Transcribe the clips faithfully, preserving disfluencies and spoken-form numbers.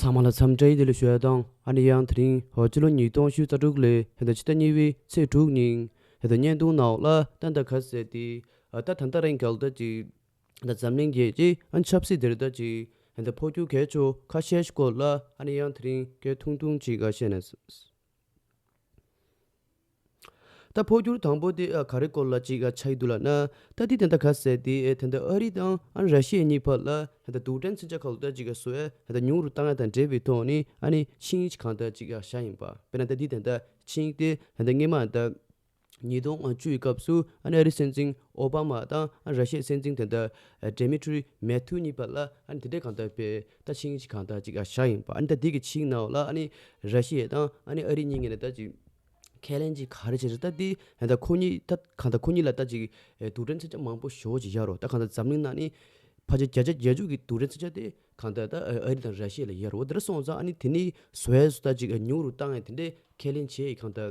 ཚང་མ་ལ་འཚམས་འདྲི་བདེ་ལེགས་ཞུ་ཡ་དང་། ཨ་ནི་ཡང་དེ་རིང་ཧོ་སྤྱི་ལོ་ཉིས་སྟོང་ཉི་ཤུ་རྩ་དྲུག་ལོའི་ད་ཕྱི་ཟླ་གཉིས་པའི་ཚེས་དྲུག་ཉིན་ད་བརྙན་ཐུང་ནང་ལ་ད་ད་ག་ཟེར་ཏེ་ད་ད་ལྟ་རིང་གལ་ད་ཅིག་ད་འཛམ་གླིང་རྒྱལ་སྤྱིའི་ཨ་ཆབ་སྲིད་དེར་ད་ཅིག་ད་འཕོ་འགྱུར་གལ་ཆེ་ཁ་ཤས་ཤིག་སྐོར་ལ་ཨ་ནི་ཡང་དེ་རིང་སྐད་ཐུང་ཐུང་ཅིག་ག་བཤད་ན། ད་འཕོ་འགྱུར་དང་པོ་དེ་ཨ་ག་རེ་སྐོར་ལ་ཅིག་ཨ་ཆགས་ཀྱི་འདུག་ལབ་ན། ད་དེ་དེ་འདྲ་ག་ཟེར་ཏེ་ཨེ་དེ་འདྲ་ཨ་རི་དང་ཨ་ར་ཤི་ཡ་གཉིས་བར་ལ་ད་རྡུལ་ཕྲན་མཚོན་ཆ་ཁ་ལོ་ད་ཅིག་ཨ་བཟོ་ཨེ་ད་ཉུང་རུ་བཏང་ཡ་དང་འབྲེལ་བའི་ཐོག་ནས་ཨ་ནི་ཆིངས་ཡིག་གང་ལྟར་ཅིག་ཨ་བཞག་ཡིན་པ། དཔེར་ན་ད་དེ་དེ་འདྲ་ཆིངས་ཡིག་དེ་ད་ལྟ་སྔོན་མ་ད་ཉིས་སྟོང་བཅུ་ཡི་སྐབས་སུ་ཨ་ནི་ཨ་རི་སྲིད་འཛིན་ཨོ་བྷ་མ་དང་ཨ་ར་ཤི་ཡའི་སྲིད་འཛིན་དེ་འདྲ་ཨ་ཌི་མི་ཊི་རི་མེ་ཐུ་གཉིས་བར་ལ་ཨ་ནི་དེ་འདྲ་གང་ལྟར་པའི་ད་ཆིངས་ཡིག་གང་ལྟར་ཅིག་ཨ་བཞག་ཡིན་པ། ཨ་ནི་ད་དེ་གི་ཆིངས་ནང་ལ་ཨ་ནི་ར་ཤི་ཡ་དང་ཨ་ནི་ཨ་རི་གཉིས་ངོས་ནས་ད་ཅིག་ཁས་ལེན་ཅིག་ག་རེ་བྱས་རེད། ད་དེ་ད་ཁོ་གཉིས་ད་གང་ལྟར་ཁོ་གཉིས་ལ་ད་ཅིག་ཨེ་རྡུལ་ཕྲན་མཚོན་ཆ་མང་པོ་ཞེ་པོ་ཅིག་ཡོད་རེད། ད་གང་ལྟར་འཛམ་གླིང་ནང་ནས་ཕལ་ཆེར་བརྒྱ་ཆ་བརྒྱད་ཅུ་གི་རྡུལ་ཕྲན་མཚོན་ཆ་དེ་གང་ལྟར་ད་ཨ་རི་དང་ར་ཤི་ཡ་ལ་ཡོད་རེད། འོ་དེ་འདྲ་སོང་ཙང་ཨ་ནི་དེ་ནས་བཟོ་ཡས་སུ་ད་ཅིག་ཉུང་རུ་བཏང་ཡས་དེ་འདྲའི་ཁས་ལེན་བྱས་ཡས་གང་ལྟར་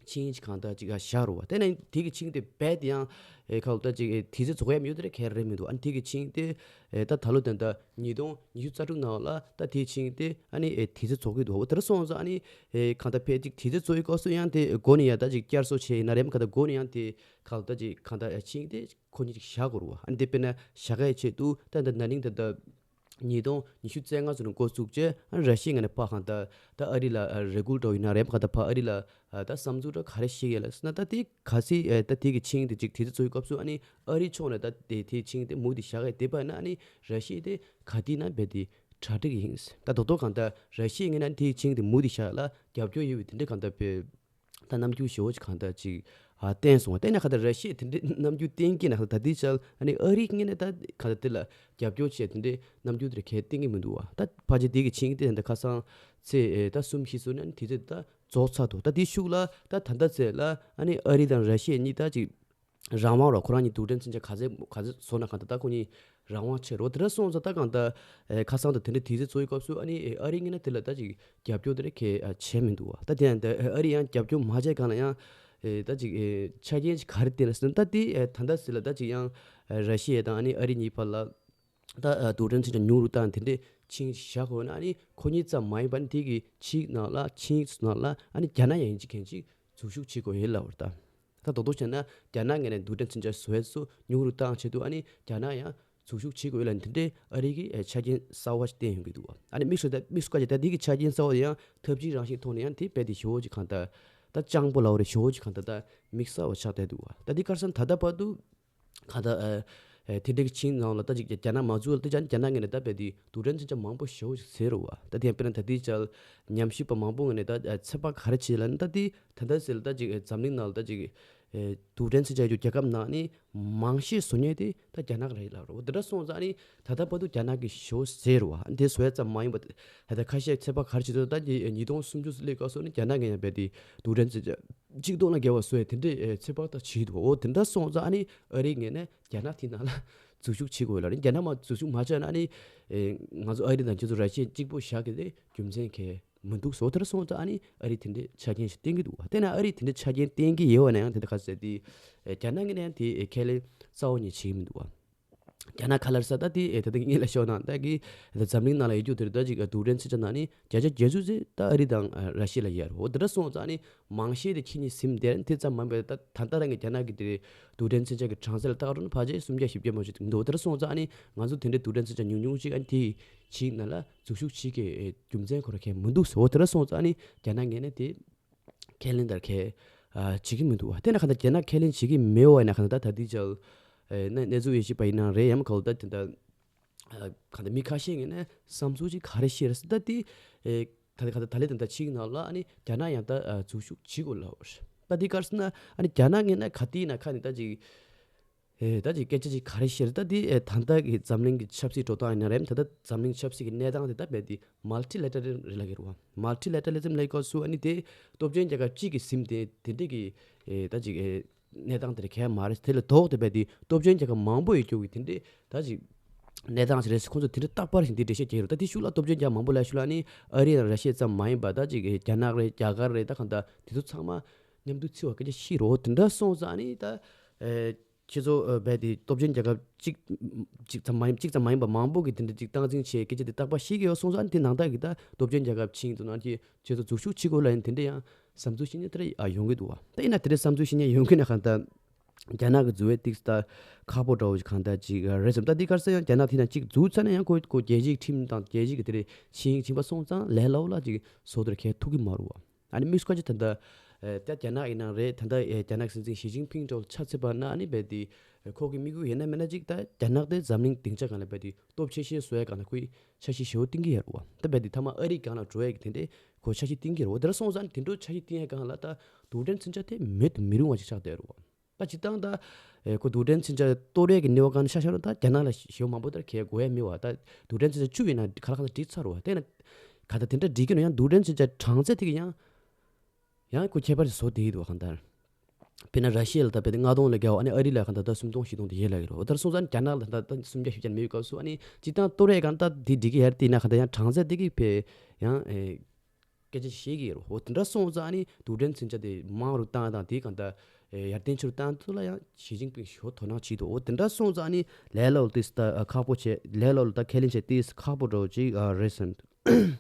ཆིངས་ཡིག་གང་ལྟར་ཅིག་བཞག་རེད་བ། དེ་ནས་དེ་གི་ཆིངས་དེ་རྦད་དེ་ཡང་ཨེ་ཁ་ལོ་ད་ཅིག་ཨེ་དུས་ཚོད་རྫོགས་ཡས་མི་ཡོད་དེ་རེད། ཁས་རེད་མི་འདུག་ཨ་ནི་དེ་གི་ཆིངས་དེ་ཨེ་ད་ད་ལོ་དེ་འདྲ་ཉིས་སྟོང་ཉི་ཤུ་རྩ་དྲུག་ནང་ལ་ད་དེའི་ཆིངས་དེ་ཨ་ནི་ཨེ་དུས་ཚོད་རྫོགས་ཀྱི་འདུག་འོ་དེ་འདྲ་སོང་ཙང་ཨ་ནི་ཨེ་གང་ལྟར་ཕལ་ཆེར་དུས་ཚོད་རྫོགས་ཡི་སྐབས་སུ་ཡང་དེ་སྒོ་ནས་ཡང་ད་ཅིག་བསྐྱར་གསོ་བྱས་ཡིན་ན་རེད། གང་ལྟར་སྒོ་ནས་ཡང་དེ་གང་ལྟར་ཅིག་གང་ལྟར་ཨེ་ཆིངས་དེ་ཁོ་གཉིས་ཅིག་བཞག་དགོས་རེད་བ། ཨ་ནི་དེ་དཔེར་ན་བཞག་ཡས་ཆེད་དུ་ད་ད་ན་ནིང་ད་ད་ཉིས་སྟོང་ཉི་ཤུ་རྩ་ལྔ་ཚོ་ནས་འགོ་བཙུགས་བྱས་ཨ་ནི་ར་ཤི་ཡ་ངོས་ནས་ཕར་གང་ལྟར་ད་ཨ་རི་ལ་ཨ་རེ་སྐུལ་འགྲོ་ཡིན་ན་རེད། གང་ལྟར་ཕར་ཨ་རི་ལ་ཨ་ད་བསམ་ཚུལ་འདྲ་ག་རེ་བཤད་ཡོད་ལབ་ཟེར་ན། ད་དེ་གལ་སྲིད་ཨེ་ད་དེ་གི་ཆིངས་དེ་ཅིག་དུས་ཚོད་རྫོགས་ཡི་སྐབས་སུ་ཨ་ནི་ཨ་རི་ཕྱོགས་ནས་ད་དེ་དེའི་ཆིངས་དེ་མུ་མཐུད་བཞག་ཡས་དེ་བར་ན་ཨ་ནི་ར་ཤི་ཡ་དེ་ག་དུས་ན་རྦད་དེ་གྲ་སྒྲིག་ཡིན། ད་རྡོག་རྡོག་གང་ལྟར་ར་ཤི་ཡ་ངོས་ནས་དེའི་ཆིངས་དེ་མུ་མཐུད་བཞག་ཡས་ལ་རྒྱབ་སྐྱོར་ཡོད་པའི་དེ་འདྲ་གང་ལྟར་དཔེ་ད་རྣམ་འགྱུར་ཞེ་པོ་ཅིག་གང་ལྟར་ཅིག་ཨ་བསྟན་སོང་བ། བསྟན་ན་གང་ལྟར་ར་ཤི་ཡས་དེ་འདྲའི་རྣམ་འགྱུར་བསྟན་གྱི་ན་གང་ལྟར་ད་ལྟའི་ཆར་ཨ་ནི་ཨ་རི་ངོས་ནས་ད་གང་ལྟར་དེ་ལ་རྒྱབ་སྐྱོར་བྱས་དེ་འདྲའི་རྣམ་འགྱུར་དེ་གས་བསྟན་གྱི་མི་འདུག་བ། ད་ཕལ་ཆེར་དེ་གི་ཆིངས་དེ་ད་ཁ་སང་ཚེས་ཨེ་ད་གསུམ་བཞི་ཚོ་ནས་དུས་ཚོད་ད་རྫོགས་ཚར་འདུག་ད་དེའི་ཤུགས་ལ་ད་ད་ལྟ་ཚེ་ལ་ཨ་ནི་ཨ་རི་དང་ར་ཤི་ཡ་གཉིས་ད་ཅིག་རང་དབང་རོགས་ཁོ་རང་གཉིས་རྡུལ་ཕྲན་མཚོན་ཆ་ག་ཚད་ག་ཚད་བཟོ་ན་གང་ལྟར་ད་ཁོ་གཉིས་རང་དབང་ཆེ་རོ། དེ་འདྲ་སོང་ཙང་ད་གང་ལྟར་ཨེ་ཁ་སང་དང་དེ་འདྲ་དུས་ཚོད་རྫོགས་ཡི་སྐབས་སུ་ཨ་ནི་ཨེ་ཨ་རི་ངོས་ནས་དེ་ལ་ད་ཅིག་རྒྱབ་སྐྱོར་དེ་འདྲ་གས་ཨ་བྱས་མི་འདུག་བ། ད་དེ་ཡང་ད་ཨ་རི་ཡང་རྒྱབ་སྐྱོར་མ་བྱས་གང་ལ་ཡང་ཨེ་ད་ཅིག་ཨེ་ཆ་རྐྱེན་ཅིག་ག་རེ་བསྟན་ན་ཟེར་ན། ད་དེ་ཨེ་ད་ལྟ་ཟེར་ལ་ད་ཅིག་ཡང་ཨེ་ར་ཤི་ཡ་དང་ཨ་ནི་ཨ་རི་གཉིས་བར་ལ་ད་ཨེ་རྡུལ་ཕྲན་མཚོན་ཆ་ཉུང་རུ་བཏང་དེ་འདྲ་ཆིངས་ཅིག་བཞག་དགོས་ན་ཨ་ནི་ཁོ་གཉིས་ཙམ་མ་ཡིན་པ་ཨ་ནི་དེ་གི་ཆིངས་ནང་ལ་ཆིངས་ནང་ལ་ཨ་ནི་རྒྱ་ནག་ཡང་ཡིན་གཅིག་མིན་གཅིག་འཛུལ་ཞུགས་བྱེད་དགོས་ཡོད་ལབ་པ་རེད་ད། ད་རྡོག་རྡོག་བྱས་ན་རྒྱ་ནག་ངོས་ནས་རྡུལ་ཕྲན་མཚོན་ཆ་བཟོ་ཡས་སུ་ཉུང་རུ་བཏང་ཆེད་དུ་ཨ་ནི་རྒྱ་ནག་ཡང་འཛུལ་ཞུགས་བྱེད་དགོས་ལ་དེ་འདྲའི་ཨ་རི་གིས་ཨེ་ཆ་རྐྱེན་གསར་བ་ཞིག་བསྟན་ཡོང་གི་འདུག་བ། ཨ་ནི་དམིགས་སུ་ད་དམིགས་སུ་བཀར་བྱས་ད་འདི་གི་ཆ་རྐྱེན་གསར་བ་དེ་ཡང་ཐབས་ཇུས་རང་བཞིན་ཐོག་ནས་ཡང་དེ་རྦད་དེ་ཞེ་པོ་ཅིག་གང་ལྟར་ད་སྤྱང་པོ་ལབ་རེད། ཞེ་པོ་ཅིག་གང་ལྟར་ད་དམིགས་བསལ་བ་ཆགས་བསྡད་འདུག་བ། ད་འདི་ཁར་སང་ད་ལྟ་བར་དུ་གང་ལྟར་ཨེ་ཨེ་དེ་འདྲའི་ཆིངས་ནང་ལ་ད་ཅིག་རྒྱ་ནག་མ་འཛུལ་བ་ལ་དེ་ཅང་རྒྱ་ནག་ངོས་ནས་ད་རྦད་དེ་རྡུལ་ཕྲན་མཚོན་ཆ་མང་པོ་ཞེ་པོ་ཅིག་བཟོས་རེད་བ། ད་དེ་ཡང་དཔེར་ན་ད་ལྟའི་ཆར་ཉམས་ཞིབ་པ་མང་པོ་ངོས་ནས་ད་ཨེ་ཚོད་དཔག་ག་རེ་བྱས་ལབ་ན་ད་དེ་ད་ལྟ་ཟེར་ལ་ད་ཅིག་ཨེ་འཛམ་གླིང་ནང་ལ་ད་ཅིག་ཨེ་རྡུལ་ཕྲན་མཚོན་ཆ་ཡོད་རྒྱལ་ཁབ་ནང་ནས་མང་ཤོས་བཟོ་མཁན་དེ་ད་རྒྱ་ནག་རེད་ལབ་རེད། འོ་དེ་འདྲ་སོང་ཙང་ཨ་ནི་ད་ལྟ་བར་དུ་རྒྱ་ནག་གིས་ཞེ་པོ་བཟོས་རེད་བ། ཨ་ནི་དེ་བཟོ་ཡ་ཙམ་མ་ཡིན་པ་ད་ལྟ་ཁ་ཤས་ཚོད་དཔག་ག་རེ་བྱེད་དུས་ད་ཉིས་སྟོང་སུམ་ཅུ་སླེབས་སྐབས་སུ་ནི་རྒྱ་ནག་གིས་ཡང་རྦད་དེ་རྡུལ་ཕྲན་མཚོན་ཆ་གཅིག་སྟོང་ལ་བརྒལ་བ་བཟོ་ཡ་དེ་འདྲའི་ཨེ་ཚོད་དཔག་ད་བྱེད་འདུག་འོ་དེ་འདྲ་སོང་ཙང་ཨ་ནི་ཨ་རིའི་ངོས་ནས་རྒྱ་ནག་དེ་ནང་ལ་འཛུལ་ཞུགས་བྱེད་དགོས་ལབ་རེད། རྒྱ་ནག་མ་འཛུལ་ཞུགས་མ་བྱས་ན་ཨ་ནི་ཨེ་ང་ཚོ་ཨ་རི་དང་ཁྱེད་ཚོ་ར་ཤི་ཡ་གཅིག་པོ་བཞག་གི་དེ་རྒྱུ་མཚན་གང་མི་འདུག་ཟེར། དེ་འདྲ་སོང་ཙང་ཨ་ནི་ཨ་རིས་དེ་འདྲའི་ཆ་རྐྱེན་ཞིག་བསྟན་གྱི་འདུག་བ། དེ་ན་ཨ་རིས་དེ་འདྲའི་ཆ་རྐྱེན་བསྟན་གྱི་ཡོད་པ་ན་ཡང་དེ་འདྲ་ག་ཟེར་ཏེ་ཨེ་རྒྱ་ནག་གིས་ནི་ཡང་དེ་ཨེ་ཁས་ལེན་རྩ་བ་ནས་བྱེད་ཀྱི་མི་འདུག་བ། རྒྱ་ནག་ཁ་ལར་ས་ད་དེ་ཨེ་ད་ལྟ་ངས་ལ་ཤོད་ན་ད་གི་ད་འཛམ་གླིང་ནང་ལ་ཡོད་རྒྱུ་དེ་རེད། ད་ཅིག་རྡུལ་ཕྲན་མཚོན་ཆ་ནང་ནི་བརྒྱ་ཆ་བརྒྱད་ཅུ་ཙམ་ད་ཨ་རི་དང་ཨ་ར་ཤི་ཡ་ལ་ཡོད་རེད། འོ་དེ་འདྲ་སོང་ཙང་ནི་མང་ཤས་དེ་ཁྱེད་གཉིས་ཟིན་དེ་དེ་ཙམ་མང་པས། ད་ད་ལྟ་རང་གི་རྒྱ་ནག་གི་དེ་རྡུལ་ཕྲན་མཚོན་ཆ་གི་གྲངས་ཚད་ལ་བལྟ་རུང་ཕལ་ཆེར་སུམ་བརྒྱ་བཞི་བརྒྱ་མ་ཞིག་འདུག་འོ་དེ་འདྲ་སོང་ཙང་ནི་ང་ཚོ་དེ་འདྲའི་རྡུལ་ཕྲན་མཚོན་ཆ་ཉུང་ཉུང་ཅིག་ཨ་ནི་དེ་ཕྱིའི་ནང་ལ་འཛུལ་ཞུགས་བྱེད་ཀྱི་རྒྱུ་མཚན་ཁོ་རང་གང་མི་འདུག་ཟེར། འོ་དེ་འདྲ་སོང་ཙང་ནི་རྒྱ་ནག་ངོས་ནས་དེ་ཁས་ལེན་དེ་གས་ཨ་བྱེད་ཀྱི་མི་འདུག་བ། དེ་ན་གང་ལྟར་རྒྱ་ནག་ཁས་ལེན་བྱེད་ཀྱི་མེད་པ་ཡིན་ན་གང་ལྟར་ད་ལྟའི་ཆར་ཨེ་ན་གནས་ཚུལ་དབྱེ་ཞིབ་པ་ཡིན་ན་རེད། ཡང་གང་ལྟར་དེ་འདྲ་ཨ་གང་ལྟར་མི་ཁ་ཤས་ངོས་ནས་བསམ་ཚུལ་ཅིག་ག་རེ་བཤད་རེད་ཟེར། ད་དེ་ཨེ་ད་ལྟ་གང་ལྟར་ད་ལན་དེ་འདྲ་ཕྱིའི་ནང་ལ་ཨ་ནི་རྒྱ་ནག་ཡང་ད་ཨ་འཛུལ་ཞུགས་བྱེད་དགོས་ལབ་རེད། ད་དེ་ག་རེ་ཟེར་ན་ཨ་ནི་རྒྱ་ནག་ངོས་ནས་ག་དུས་ཡིན་ན་ཁ་ནས་ད་ཅིག་ཨེ་ད་ཅིག་སྐད་ཆ་ཅིག་ག་རེ་བཤད་རེད། ད་དེ་ཨེ་ད་ལྟ་གི་འཛམ་གླིང་གི་ཆབ་སྲིད་འགྲོ་སྟངས་ཡིན་ན་རེད། ད་ལྟ་འཛམ་གླིང་ཆབ་སྲིད་ཀྱི་གནས་སྟངས་དེ་ད་རྦད་དེ་མལ་ཊི་ལེ་ཊ་རལ་རེད་ལབ་ཀྱི་རེད་བ། མལ་ཊི་ལེ་ཊ་རལ་ཛམ་ལབ་སྐབས་སུ་ཨ་ནི་དེ་སྟོབས་ཆེན་རྒྱལ་ཁབ་གཅིག་གིས་ཟིན་དེ་དེ་འདྲས་ཀྱི་ཨེ་ད་ཅིག་ཨེ་གནས་སྟངས་དེ་རེད་གང་ཡང་མ་རེད། དེ་ལས་ལྡོག་སྟེ་རྦད་དེ་སྟོབས་ཆེན་རྒྱལ་ཁབ་མང་པོ་ཡོད་རྒྱུ་གི་དེ་འདྲས་ད་ཅིག་གནས་སྟངས་ཞིག་རེད་ཟེར་ཁོང་ཚོ་དེ་འདྲས་རྟག་པར་བཞིན་དེ་འགྲེལ་བཤད་རྒྱག་གི་རེད། ད་དེ་ཤུགས་ལ་སྟོབས་ཆེན་རྒྱལ་ཁབ་མང་པོ་ལབ་ཤུགས་ལ་ཨ་ནི་ཨ་རི་དང་ར་ཤི་ཡ་ཙམ་མ་ཡིན་པ་ད་ཅིག་ཨེ་རྒྱ་ནག་རེད། རྒྱ་གར་རེད། ད་གང་ལྟར་དེ་ཚོ་ཚང་མ་མཉམ་དུ་ཚུད་པ་སྐད་ཆ་བཤད་རོགས། དེ་འདྲ་སོང་ཙང་ཨ་ནི་ད་ཨེ། ཁྱེད་ཚོ་ཨ་རྦད་དེ་སྟོབས་ཆེན་རྒྱལ་ཁབ་གཅིག་གཅིག་ཙམ་མ་ཡིན་གཅིག་ཙམ་མ་ཡིན་པ་མང་པོ་གིས་དེ་འདྲ་ཅིག་སྟངས་འཛིན་བྱས་སྐད་ཆ་དེ་རྟག་པར་བཤད་ཀྱི་ཡོད་སོང་ཙང་། དེ་ནང་ལྟར་གྱི་ད་སྟོབས་ཆེན་རྒྱལ་ཁབ་ཕྱིན་དུས་ན་ཁྱེད་ཁྱེད་ཚོ་འཛུལ་ཞུགས་བྱེད་དགོས་ལབ་ཡིན། དེ་འདྲ་ཡང་བསམ་ཚུལ་བཤད་མཁན་དེ་འདྲ་ཡང་ཡོང་གི་འདུག་བ། ད་ཡིན་ན་དེ་འདྲ་བསམ་ཚུལ་བཤད་མཁན་ཡོང་གི་ན་གང་ལྟར་རྒྱ་ནག་གི་འཛུལ་བའི་ཏིག་ད་ཁག་པོ་འདྲ་བོ་ཞིག་གང་ལྟར་ཅིག་རེད་བསམ། ད་འདི་ག་རེ་ཟེར་ཡང་རྒྱ་ནག་དེ་ན་གཅིག་འཛུལ་ཚར་ན་ཡང་ཁོ་ཁོ་རྒྱལ་སྤྱིའི་ཁྲིམས་དང་རྒྱལ་སྤྱིའི་གི་དེ་རེད་ཕྱིན་ཕྱིན་པ་སོང་ཙང་ལས་སླ་བོ་ལ་ཅིག་བཟོ་དེར་ཁས་ཐུག་གི་མ་རེད་བ། ཨ་ནི་དམིགས་སུ་བཀར་གྱི་ད་ལྟ་ཨེ་ད་རྒྱ་ནག་ཡིན་ན་རེད། ད་ལྟ་ཨེ་རྒྱ་ནག་སྲིད་འཛིན་ཞི་ཅིན་ཕིང་འདྲ་བོ་ཆ་མཚོན་པ་ན། ཨ་ནི་རྦད་དེ་ཁོ་གི་དམིགས་ཡུལ་ཡིན་ན་མིན་ན་ཅིག་ད་རྒྱ་ནག་དེ་འཛམ་གླིང་སྡིངས་ཆ་སྒང་ལ་རྦད་དེ་སྟོབས་ཆེ་ཤོས་བཟོ་ཡ་སྒང་ལ་ཁོས་འཆར་གཞི་ཞེ་པོ་བཏིང་གི་ཡོད་རེད་བ། ད་རྦད་དེ་མཐའ་མ་ཨ་རིའི་སྒང་ལ་འགྲོ་ཡ་གི་དེ་འདྲའི་ཁོ་འཆར་གཞི་བཏིང་གི་རེད་བ། དེ་འདྲ་སོང་ཙང་དེ་འདྲ་འཆར་གཞི་བཏིང་ཡ་སྒང་ལ་ད་རྡུལ་ཕྲན་མཚོན་ཆ་དེ་མེད་དུ་མི་རུང་བ་ཞིག་ཆགས་བསྡད་རེད་བ། ད་སྤྱིར་བཏང་ད་ཨེ་ཁོ་རྡུལ་ཕྲན་མཚོན་ཆ་གཏོར་ཡས་ཀྱི་གནས་བབ་སྒང་ནས་ཤ་ཤ་རུ་ད་རྒྱ་ནག་ལ་ཞེ་པོ་མང་པོ་ལྟར་གལ་དགོས་ཡ་མེད་བ། ད་རྡུལ་ཕྲན་མཚོན་ཆ་བཅུ་ཡིན་ན་ག་ལ་གང་ལ་སྒྲིལ་ཚར་བ། དེ་ན་ག་ད་དེ་འདྲ་སྒྲིལ་གྱི་ན་ཡང་རྡུལ་ཕྲན་མཚོན་ཆ་གྲངས་ཚད་དེ་གི་ཡང་ཡང་ཁོ་ཁྱད་པར་ཞིག་བཟོ་བསྡད་ཀྱི་འདུག་བ། གང་ལྟར་དཔེར་ན་ར་ཤི་ཡ་ལ་ད་དཔེ་དེ་ལྔ་སྟོང་ལས་བརྒལ་བ། ཨ་ནི་ཨ་རི་ལ་གང་ལྟར་ད་སུམ་སྟོང་བཞི་སྟོང་དེ་ཡན་ལ་ཡོད་རེད། འོ་ད་སོང་ཙང་རྒྱ་ནག་ལ་ད་ད་སུམ་བརྒྱ་བཞི་བརྒྱ་མེད་པའི་སྐབས་སུ། ཨ་ནི་སྤྱིར་བཏང་གཏོར་ཡས་སྒང་ད་དེ་སྒྲིལ་གྱི་ཡ་དེ་ན་གང་ལྟར་ཡང་གྲངས་ཚད་དེ་གི་དཔེ་ཡང་ཨེ། སྐད་ཆ་བཤད་ཀྱི་ཡོད་རེད། འོ་དེ་འདྲ་སོང་ཙང་ཨ་ནི་རྡུལ་ཕྲན་མཚོན་ཆ་དེ་མང་རུ་བཏང་དང་དེ་གང་ལྟར་ཨེ་ཡར་ལྡན་ཆེ་རུ་བཏང་ཐུབ་ལ་ཡང་ཞི་ཅིན་ཕིང་ཞེ་པོ་དོ་སྣང་བྱེད་འདུག་འོ་དེ་འདྲ་སོང་ཙང་ཨ་ནི་ལས་སླ་བོ་ཏིས་ད་ཁག་པོ་བྱས། ལས་སླ་བོ་ད་ཁས་ལེན་བྱས་ཏིས་ཁག་པོ་འདྲ་བོ་ཅིག་ཨ་རེད་བསམ་འདུག་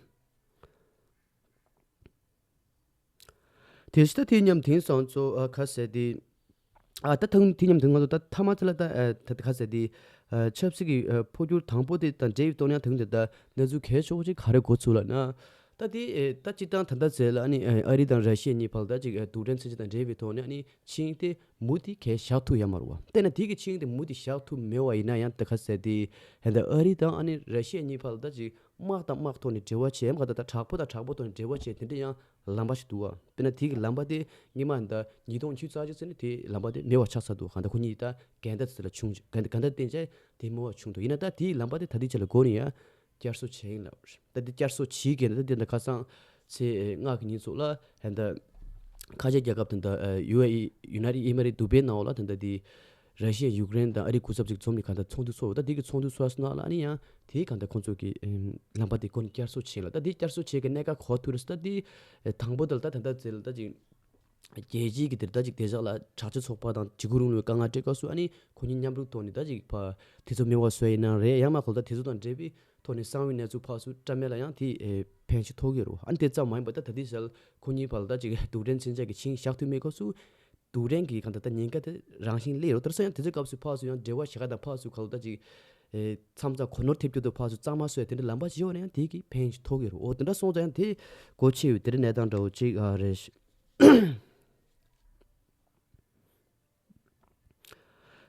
དེ་ཕྱི་ད་དེ་མཉམ་དེང་སང་ཚོ་ཨ་ཁ་ཟེར་དེ། ཨ་ད་ཐང་དེ་མཉམ་དུ་ང་ཚོ་ད་མཐའ་མ་ཚེ་ལ་ད་ཨ་ད་ཁ་ཟེར་དེ། ཨ་ཆབ་སྲིད་ཀྱི་ཨ་འཕོ་འགྱུར་དང་པོ་དེ་དང་འབྲེལ་བའི་ཐོག་ནས་ཡང་དེ་རིང་དེ་ད་གནས་ཚུལ་གལ་ཆེ་བོ་ཅིག་ག་རེ་འགོ་ཚུགས་ལབ་ན། ད་དེ་ཨེ་ད་སྤྱིར་བཏང་ད་ལྟ་ཚེ་ལ་ཨ་ནི་ཨ་ཨ་རི་དང་ར་ཤི་ཡ་གཉིས་བར་ལ་ད་ཅིག་ཨ་རྡུལ་ཕྲན་མཚོན་ཆ་དང་འབྲེལ་བའི་ཐོག་ནས་ཨ་ནི་ཆིངས་ཡིག་དེ་མུ་མཐུད་གལ་བཞག་ཐུབ་ཡོད་མ་རེད་བ། དེ་ན་དེ་གི་ཆིངས་ཡིག་དེ་མུ་མཐུད་བཞག་ཐུབ་མེད་པ་ཡིན་ན་ཡང་ད་ཁ་ཟེར་དེ་ཨེ་ད་ཨ་རི་དང་ཨ་ནི་ར་ཤི་ཡ་གཉིས་བར་ལ་ད་ཅིག་དམག་དང་དམག་ཐོག་ནས་འབྲེལ་བ་བྱས། ཡང་ག་ད་ད་དྲག་པོ་དང་དྲག་པོ་ཐོག་ནས་འབྲེལ་བ་བྱས། དེ་འདྲ་ཡང་ལམ་པ་ཞིག་འདུག་བ། དཔེར་ན་དེ་གི་ལམ་པ་དེ་སྔོན་མ་ད་ཉིས་སྟོང་ཉི་ཤུ་རྩ་གཅིག་ཙམ་ནས་དེ་ལམ་པ་དེ་མེད་པ་ཆགས་ཚར་འདུག་གང་ལྟར་ཁོ་གཉིས་ད་འགལ་ཟླ་ཚུལ་ལ་བྱུང་། འགལ་ཟླ་འགལ་ཟླ་བརྟེན་བྱས་དེ་མེད་པ་བྱུང་འདུག་ཡིན་ན་ད་དེའི་ལམ་པ་དེ་ད་ལྟའི་ཆ་ལ་འགོ་ནས་ཡང་བསྐྱར་གསོ་བྱས་ཡིན་ལབ་རེད། ད་དེ་བསྐྱར་གསོ་བྱེད་ཀྱི་ཡིན་ན་ད་དེ་ད་ཁ་སང་ཚེས་ལྔ་གི་ཉིན་ཚོ་ལ་ད་ཁ་ཆེ་རྒྱལ་ཁབ་དེ་འདྲ་ཡུ་ཨེ་ཨི་ཡུ་ནའི་ཊེཌ་ཨི་མ་རེཊ་དུ་བྷེ་ནང་ལ་དེ་འདྲ་དེ་ར་ཤི་ཡ་ཡུཀ་རེན་དང་ཨ་རི་སྐུ་ཚབ་ཅིག་འཛོམས་ནས་གང་ལྟར་ཚོགས་འདུ་ཚོགས། ད་དེ་གི་ཚོགས་འདུ་ཚོགས་སོང་ན་ལ་ཨ་ནི་ཡང་དེའི་གང་ལྟར་ཁོང་ཚོ་གི་ཨེམ་ལམ་པ་དེ་ཁོ་ནས་བསྐྱར་གསོ་བྱས་ལ། ད་དེ་བསྐྱར་གསོ་བྱས་གི་གནད་འགག་གོ་ཐུབ་རེད། ད་དེ་ཨེ་དང་པོ་དེ་ལ་ད་ད་ལྟ་ཚེ་ལ་ད་ཅིག་རྒྱལ་སྤྱིའི་གི་དེར་ད་ཅིག་དེ་ཞག་ལ་དྲག་སྤྱོད་ཚོགས་པ་དང་འཇིགས་སྐུལ་རིང་ལུགས་དཀའ་ངལ་འཕྲད་སྐབས་སུ་ཨ་ནི་ཁོ་གཉིས་མཉམ་རུབ་ཐོག་ནས་ད་ཅིག་ཕ་དེ་ཚོ་མེད་པ་བཟོས་ཡིན་ན་རེད། ཡང་མ་གོ་ད་དེ་ཚོ་དང་འབྲེལ་བའི་ཐོག་ནས་གསང་བའི་གནས་ཚུལ་ཕར་ཚུར་བཀྲམ་ཡས་ལ་ཡང་དེ་ཨེ་ཕན་ཞིག་ཐོགས་ཀྱི་རེད། ཨ་ནི་དེ་ཙམ་མ་ཡིན་པ་ད་ད་ལྟའི་ཆར་ཁོ་གཉིས་བར་ལ་ད་ཅིག་རྡུལ་ཕྲན་མཚོན་ཆ་གི་ཆིངས་བཞག་ཐུབ་མེད་སྐབས་སུ་རྡུལ་ཕྲན་གྱི་གང་ལྟར་ད་ཉེན་ཁ་དེ་རང་བཞིན་སླེབས་ཡོད་རེད། དེར་སོང་ཡང་དེ་ཚོའི་སྐབས་སུ་ཕར་ཚུར་ཡང་འབྲེལ་བ་བྱེད་ག་དང་ཕར་ཚུར་ག་ལ་ད་ཅིག་ཨེ་མཚམས་མཚམས་གོ་ནོར་ཐེབས་རྒྱུ་དང་ཕར་ཚུར་གཙང་མ་བཟོ་ཡ་དེ་འདྲ་ལམ་པ་ཞིག་ཡོད་ན་ཡང་དེ་གི་ཕན་ཞིག་ཐོགས་ཀྱི་རེད། འོ་དེ་འདྲ་སོང་ཙང་ཡང་དེ་གོ་ཆེ་བའི་དེ་འདྲ་གནས་སྟངས་འདྲ་བོ་ཅིག་ཨ་རེད།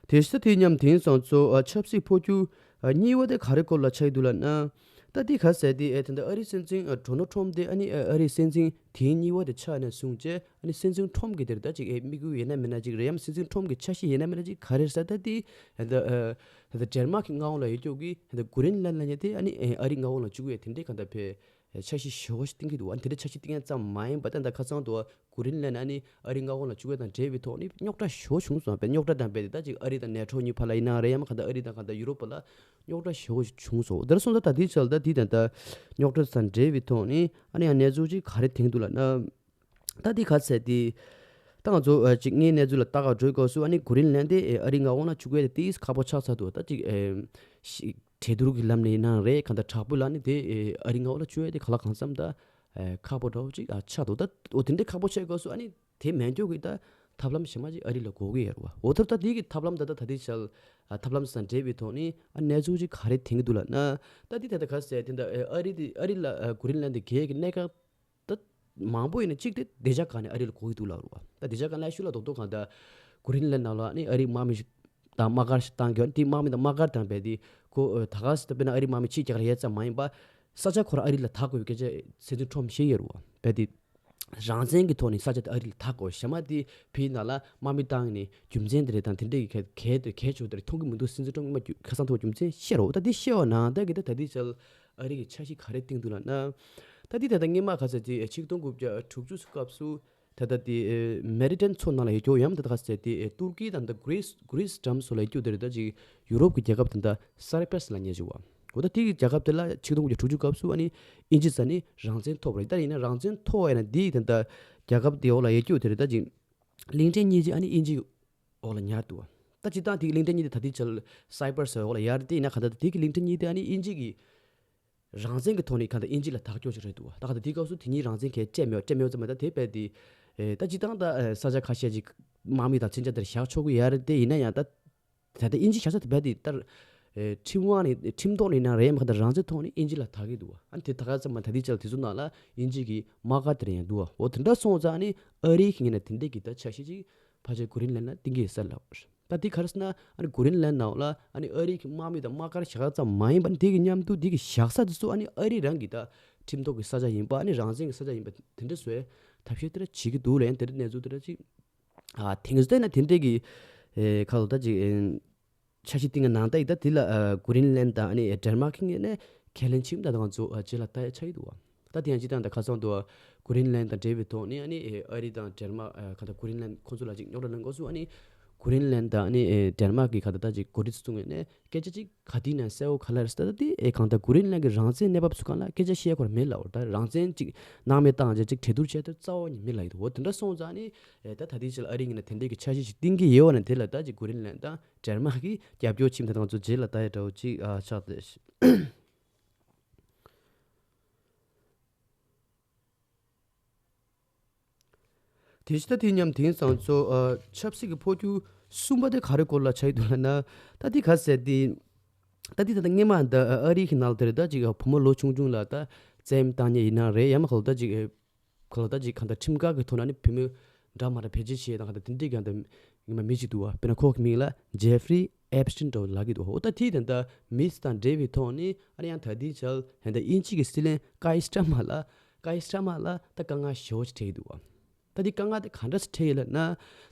དེ་ཕྱི་དེ་མཉམ་དེང་སང་ཚོ་ཨ་ཆབ་སྲིད་འཕོ་འགྱུར་ཨ་གཉིས་པ་དེ་ག་རེ་སྐོར་ལ་ཆགས་ཀྱི་འདུག་ལབ་ན། ད་འདི་ག་ཟེར་དེ་ཨེ་ད་ལྟ་ཨ་རིའི་སྲིད་འཛིན་ཨ་ཌོ་ནལ་ཊམ་དེ་ཨ་ནི་ཨ་ཨ་རིའི་སྲིད་འཛིན་དེ་གཉིས་པ་དེ་ཆགས་ནས་བཟུང་བྱས་ཨ་ནི་སྲིད་འཛིན་ཊམ་གི་དེར་ད་ཅིག་ཨེ་དམིགས་ཡུལ་ཡིན་ན་མིན་ན་ཅིག་རེད། ཡང་སྲིད་འཛིན་ཊམ་གི་འཆར་གཞི་ཡིན་ན་མིན་ན་ཅིག་ག་རེ་ཟེར་ད་དེ་ཨེ་ད་ཨ་ད་ལྟ་ཌེན་མཱག་གི་མངའ་དབང་ལ་ཡོད་རྒྱུ་གི་ཨེ་ད་གྷི་རིན་ལན་ལབ་མཁན་དེ་ཨ་ནི་ཨེ་ཨ་རིའི་མངའ་དབང་ལ་བཅུག་ཡས་དེ་འདྲའི་གང་ལྟར་ཕེ་འཆར་གཞི་ཞེ་པོ་ཞིག་བཏིང་གི་འདུག་ཨ་ནི་དེ་འདྲའི་འཆར་གཞི་བཏིང་ཡ་ཙམ་མ་ཡིན་པ་ད་ད་ཁ་སང་དུ་གྷི་རིན་ལན་ཨ་ནི་ཨ་རིའི་མངའ་དབང་ལ་བཅུག་ཡ་དང་འབྲེལ་བའི་ཐོག་ནས་རྙོག་དྲ་ཞེ་པོ་བྱུང་སོང་། བས་རྙོག་དྲ་དང་རྦད་དེ་ད་ཅིག་ཨ་རི་དང་ནེ་ཊོ་གཉིས་བར་ལ་ཡིན་ན་རེད། ཡང་མ་ག་ད་ཨ་རི་དང་ག་ད་ཡུ་རོབ་བར་ལ་རྙོག་དྲ་ཞེ་པོ་ཞིག་བྱུང་སོང་། དེར་སོང་ཙང་ད་དེའི་ཆ་ལ་ད་དེ་དང་ད་རྙོག་དྲ་དང་འབྲེལ་བའི་ཐོག་ནས་ཨ་ནི་ཡང་གནས་ཚུལ་ཅིག་ག་རེ་བཏིང་འདུག་ལབ་ན། ད་དེ་ག་ཟེར་དེ་ད་ང་ཚོ་ཨ་ཅིག་སྔའི་གནས་ཚུལ་ལ་ལྟ་ག་འགྲོའི་སྐབས་སུ་ཨ་ནི་གྷི་རིན་ལན་དེ་ཨ་རིའི་མངའ་དབང་ལ་བཅུག་ཡ་དེ་ཏིས་ཁག་པོ་ཆགས་ཚར་འདུག་ད་ཅིག་ཨེ་ཤི་གྲོས་བསྡུར་གྱི་ལམ་ནས་ཡིན་ན་རེད། གང་ལྟར་དྲག་པོའི་ལ་ནི་དེ་ཨེ་ཨ་རིའི་མངའ་དབང་ལ་བཅུག་ཡ་དེ་ག་ལ་གང་འཚམ་ད་ཨེ་ཁག་པོ་འདྲ་བོ་ཅིག་ཨ་ཆགས་འདུག་ད་འོ་དེ་འདྲའི་ཁག་པོ་ཆགས་སྐབས་སུ་ཨ་ནི་དེ་མེད་མཁན་གྱི་ད་ཐབས་ལམ་གཞན་མ་ཅིག་ཨ་རི་ལ་དགོས་ཀྱི་ཡོད་རེད་བ། འོ་ཐབས་ད་དེ་གི་ཐབས་ལམ་ད་ད་ད་ལྟའི་ཆར་ཨ་ཐབས་ལམ་དང་འབྲེལ་བའི་ཐོག་ནས་ཨ་གནས་ཚུལ་ཅིག་ག་རེ་བཏིང་གི་འདུག་ལབ་ན། ད་དེ་ད་ད་ག་ཟེར་དེ་འདྲ་ཨེ་ཨ་རི་དེ་ཨ་རི་ལ་ཨ་གྷི་རིན་ལན་དེ་རྒྱལ་གྱི་གནད་འགག་ད་མང་པོ་ཡིན་ན་གཅིག་དེ་བདེ་འཇགས་སྒང་ནས་ཨ་རི་ལ་དགོས་ཀྱི་འདུག་ལབ་རེད་བ། ད་བདེ་འཇགས་སྒང་ལ་ཤུ་ལ་རྡོག་རྡོག་གང་ལྟར་གྷི་རིན་ལན་ནང་ལ་ནི་ཨ་རིའི་དམག་མི་ཞིག་དང་དམག་སྒར་ཞིག་བཏང་རྒྱུ། དེ་དམག་མི་དང་དམག་སྒར་དང་རྦད་དེ་ཁོ་ཨ་ད་ག་ཟེར་ད་དཔེར་ན་ཨ་རིའི་དམག་མི་ཕྱིའི་རྒྱལ་ཁབ་ལ་ཡོད་ཙམ་མ་ཡིན་པ་ས་ཆ་ཁོ་རང་ཨ་རི་ལ་ད་དགོས་པའི་སྐད་ཆ་སྲིད་འཛིན་ཊམ་བཤད་ཡོད་རེད་བ། རྦད་དེ་རང་བཙན་གྱི་ཐོག་ནས་ས་ཆ་དེ་ཨ་རི་ལ་ད་དགོས། གཞན་མ་དེ་ཕིའི་ནང་ལ་དམག་མི་བཏང་ནས་རྒྱུ་མཚན་དེ་རེད་དང་དེ་འདྲའི་གལ་དེ་གལ་ཆེ་བོ་དེ་རེད་མཐོང་གི་མི་འདུག་སྲིད་འཛིན་ཊམ་སྔོན་མ་རྒྱུ་ཁ་སང་ཐོག་རྒྱུ་མཚན་བཤད་རོགས། ད་དེ་བཤད་བ་ནང་ད་གི་ད་ད་དེ་ཆར་ཨ་རི་གི་འཆར་གཞི་ག་རེ་བཏིང་འདུག་ལབ་ན། ད་དེ་ད་ལྟ་སྔོན་མ་ག་ཚོད་ཅིག་ཆིག་སྟོང་དགུ་བརྒྱ་དྲུག་ཅུ་སྐབས་སུ་ད་ལྟ་དེ་མེ་ཌི་ཊེ་རི་ཡན་མཚོ་ནང་ལ་ཡོད་རྒྱུ་ཡང་ད་ལྟ་ག་ཚོད་དེ་ཏུར་ཀི་དང་ད་གྷི་རིས་གྷི་རིས་འགྲམ་སོགས་ལ་ཡོད་རྒྱུ་དེ་རེད། ད་ཅིག་ཡུ་རོབ་ཀྱི་རྒྱལ་ཁབ་དེ་འདྲ་སར་པེ་སི་ལབ་མཁན་ཅིག་བ། འོ་ད་དེ་གི་རྒྱལ་ཁབ་དེ་ལ་ཆིག་སྟོང་དགུ་བརྒྱ་དྲུག་ཅུ་སྐབས་སུ་ཨ་ནི་དབྱིན་ཇི་ས་ནི་རང་བཙན་ཐོབ་རེད། ད་ཡིན་ན་རང་བཙན་ཐོབ་ཡ་ན་དེ་ད་ལྟ་རྒྱལ་ཁབ་དེ་འོག་ལ་ཡོད་རྒྱུ་དེ་རེད། ད་ཅིག་གླིང་ཕྲན་གཉིས་ཅིག་ཨ་ནི་དབྱིན་ཇི་འོག་ལ་ཉར་འདུག་བ། ད་སྤྱིར་བཏང་དེ་གི་གླིང་ཕྲན་གཉིས་དེ་ད་ལྟའི་ཆར་སའི་པར་ཟེར་བ་ལ་ཡར་དེ་ཡིན་ན་གང་ལྟར་དེ་གི་གླིང་ཕྲན་གཉིས་དེ་ཨ་ནི་དབྱིན་ཇི་གི་རང་བཙན་གྱི་ཐོག་ནས་གང་ལྟར་དབྱིན་ཇི་ལ་བདག་སྐྱོང་ཞིག་རེད་འདུག་ད་གང་ལྟར་དེའི་སྐབས་སུ་དེ་གཉིས་རང་བཙན་གང་ཡང་སྤྲད་མེད་སྤྲད་མེད་ཙམ་མ་ད་དེ་རྦད་དེ་ཨེ་ད་སྤྱིར་བཏང་ད་ཨེ་ས་ཆ་ཁ་ཤས་ཅིག་དམག་མི་དང་མཚོན་ཆ་དེར་བཞག་ཆོག་གི་ཡོད་རེད། དེ་ཡིན་ན་ཡང་ད་ད་ལྟ་དབྱིན་ཇི་བཞག་ས་དེ་རྦད་དེ་ལྟར་ཨེ་ཁྲིམས་དབང་ནས་ཁྲིམས་ཐོག་ནས་ཡིན་ན་རེད་ཡང་མ་གང་ལྟར་རང་བཙན་ཐོག་ནས་དབྱིན་ཇི་ལ་བདག་གི་འདུག་ཨ་ནི་དེ་ད་ག་ཙམ་མ་ད་དེའི་ཆར་དེ་ཚོ་ནང་ལ་དབྱིན་ཇི་གི་དམག་སྒར་དེ་རེད་ཡང་འདུག་འོ་དེ་འདྲ་སོང་ཙང་ཨ་ནི་ཨ་རིའི་གི་ངོས་ནས་དེ་འདྲས་ཀྱི་ད་འཆར་གཞི་ཅིག་ཕལ་ཆེར་གྷི་རིན་ལན་ལ་བཏིང་གི་ཡོད་ས་རེད་ལབ་པ་རེད། ད་དེ་ག་རེ་ཟེར་ན་ཨ་ནི་གྷི་རིན་ལན་ནང་ལ་ཨ་ནི་ཨ་རིའི་གི་དམག་མི་དང་དམག་སྒར་བཞག་ཙམ་མ་ཡིན་པར་དེ་གི་མཉམ་དུ་དེ་གི་བཞག་ས་དེ་ཚོ་ཨ་ནི་ཨ་རི་རང་གི་ད་ཁྲིམས་ཐོག་གི་ས་ཆ་ཡིན་པ་ཨ་ནི་རང་བཙན་གི་ས་ཆ་ཡིན་པ་དེ་འདྲ་བཟོ་བའི་ཐབས་ཤེས་དེ་འདྲ་བྱེད་ཀྱི་འདུག་ལབ་ཡང་དེ་འདྲ་གནས་ཚུལ་དེ་འདྲ་ཅིག་ཨ་དེང་སང་ན་དེ་འདྲས་ཀྱི་ཨེ་ཁ་ལོ་ད་ཅིག་ཨེ་འཆར་གཞི་བཏིང་གི་ནང་ད་ཡིན་ད་དེ་ལ་ཨ་གྷི་རིན་ལན་དང་ཨ་ནི་ཌེན་མཱག་གི་ངོས་ནས་ཁས་ལེན་བྱེད་ད་ང་ཚོ་ཨ་རྗེས་ལ་ལྟ་ཡ་ཆགས་ཀྱི་འདུག་བ། ད་དེ་ཡང་སྤྱིར་བཏང་ད་ཁ་སང་དུ་གྷི་རིན་ལན་དང་འབྲེལ་བའི་ཐོག་ནས་ཨ་ནི་ཨ་རི་དང་ཌེན་མཱག་ཨ་ག་ད་གྷི་རིན་ལན་ཁོང་ཚོ་ལ་ཅིག་རྙོག་དྲ་ལངས་སྐབས་སུ་ཨ་ནི་གྷི་རིན་ལན་དང་ཨ་ནི་ཨ་ཌེན་མཱག་གི་ག་ད་ད་ཅིག་འགོ་ཁྲིད་ཚོ་ངོས་ནས་སྐད་ཆ་ཅིག་ག་དུས་ནས་གསལ་བོ་ག་ལ་རེད་ཟེར་ད་དེ་ཨེ་གང་ལྟར་གྷི་རིན་ལན་གྱི་རང་བཙན་གནས་བབ་ཚོ་གང་ལ་སྐད་ཆ་བཤད་ཁོ་ར་མེད་ལབ་བར་ད་རང་བཙན་ཅིག་སྣང་མེད་བཏང་བྱས་ཅིག་གྲོས་བསྡུར་བྱས་ཏེ་རྩ་བ་ཉིད་མེད་ལབ་ཡོད་འོ་དེ་འདྲ་སོང་ཙང་ནི་ཨེ་ད་ད་ལྟའི་ཆར་ཨ་རི་ངོས་ནས་དེ་འདྲའི་གི་འཆར་གཞི་ཞིག་བཏིང་གི་ཡོད་བ་ནས་དེ་ལ་ད་ཅིག་གྷི་རིན་ལན་དང་ཌེན་མཱག་གིས་རྒྱབ་སྐྱོར་བྱེད་མི་ད་ང་ཚོ་རྗེས་ལ་ལྟ་ཡ་འདྲ་བོ་ཅིག་ཨ་ཆགས་ཏེ། དེ་བཞིན་ད་དེ་མཉམ་དེང་སང་ཚོ་ཨ་ཆབ་སྲིད་ཀྱི་འཕོ་འགྱུར་གསུམ་པ་དེ་ག་རེ་སྐོར་ལ་ཆགས་ཡོད་འདུག་ལབ་ན། ད་དེ་ག་ཟེར་དེ་ད་དེ་ད་ལྟ་སྔས་མ་ད་ཨ་རི་གི་ནང་ལ་དེ་རེད་ད་ཅིག་བུ་མོ་ལོ་ཆུང་ཆུང་ལ་ད་བཙན་གཡེམ་བཏང་མཁན་ཡིན་ན་རེད་ཡང་མ་ག་ལ་ད་ཅིག་ག་ལ་ད་ཅིག་གང་ལྟར་ཁྲིམས་འགལ་གྱི་ཐོག་ནས་ནི་བུད་མེད་འདྲ་མ་འདྲ་བེད་སྤྱོད་བྱས་དང་གང་ལྟར་དེ་འདྲའི་གང་ལྟར་ངས་མ་མི་ཅིག་འདུག་བ། དཔེར་ན་ཁོ་གི་མིང་ལ་ཇེ་ཧྥི་རི་ཨེབ་སི་ཏིན་འདྲ་བོ་ལབ་ཀྱི་འདུག་འོ་ད་དེ་ད་ལྟ་མི་ཚེ་དང་འབྲེལ་བའི་ཐོག་ནས་ཨ་ནི་ཡང་ད་ལྟའི་ཆར་ད་ལྟ་དབྱིན་ཇི་གི་སྲིད་བློན་ཀའི་སི་ཊར་མར་ལ་ཀའི་སི་ཊར་མར་ལ་ད་དཀའ་ངལ་ཞེ་པོ་ཅིག་འཕྲད་ཀྱི་འདུག་བ། ད་འདི་དཀའ་ངལ་དེ་ག་འདྲ་སེ་འཕྲད་ཡོད་ལབ་ན།